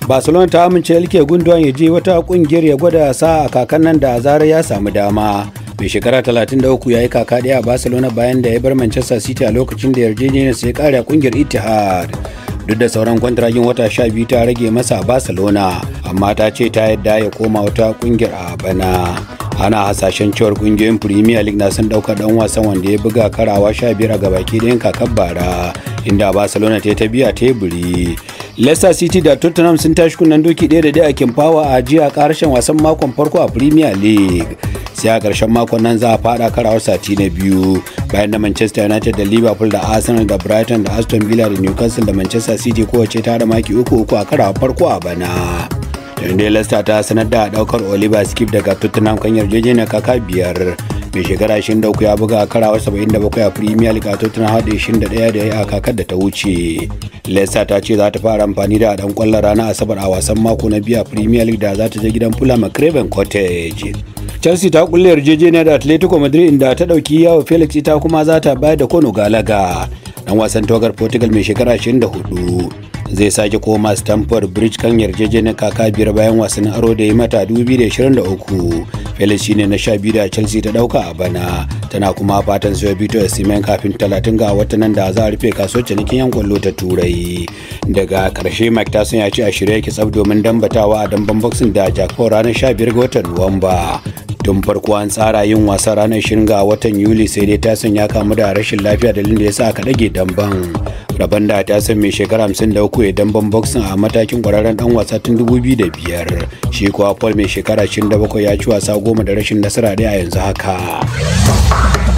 Barcelona ta amince Ilkay Gundogan ya je wata kungiyar ya gwada sa a kakan nan da zarar ya samu dama. Mai shekara 33 ya yi kaka ɗaya a Barcelona bayan da ya bar Manchester City a lokacin da yarjejeniyar sai kare a kungiyar Etihad. Duk da sauran kwantiragin wata 12 ta rage masa a Barcelona, amma ta ce ta yadda ya koma wata kungiyar a bana. Ana hasashen cewar kungiyoyin Premier League na son daukar dan wasan wanda ya buga karawa 15 a gabaki ɗayan kakar bara, inda Barcelona ta biya teburi. Leicester City da Tottenham sun tashi kunnen doki 1-1 a King Power a jiya karshen wasan makon farko a Premier League. Sai a karshen makon nan za a fada karawar sati na biyu bayan da Manchester United da Liverpool da Arsenal da Brighton da Aston Villa da Newcastle da Manchester City kowace ta da maki 3-3 a karawar farko a bana. Dai Leicester ta sanar da daukar Oliver Skip daga Tottenham kan yarjejeniyar kaka 5. Mai shekara 23 ya buga karawar 77 a Premier League a Tottenham haɗe 21 da ya yi a kakar da ta wuce. Leicester ta ce za ta fara amfani da dan kwallon ranar Asabar a wasan mako na biyu a Premier League da za ta je gidan Fulham a Craven Cottage. Chelsea ta kulle yarjejeniya da Atletico Madrid inda ta dauki yawo Felix, ita kuma za ta bayar da Kono Galaga. Dan wasan tawagar Portugal mai shekara 24 zai sake koma Stamford Bridge kan yarjejeniyar kaka 5 bayan wasannin aro da ya mata 2023. Felix shine na 12 da Chelsea ta dauka a bana, tana kuma fatan sayo Victor Osimhen kafin 30 ga watan nan da za a rufe kasuwar cinikin yan kwallo ta Turai. Daga karshe Mike Tyson ya ce a shirye yake tsaf domin dambatawa a damben boxing da Jack Paul ranar 15 ga watan Nuwamba. Tun farko an tsara yin wasa ranar 20 ga watan Yuli, sai dai Tyson ya kamu da rashin lafiya, dalilin da ya sa aka dage damben. Rabon da Tyson mai shekara 53 ya damben boxing a matakin kwararren dan wasa tun 2005. Shi kuwa Paul mai shekara 27 ya ci wasa 10 da rashin nasara ɗaya a yanzu haka.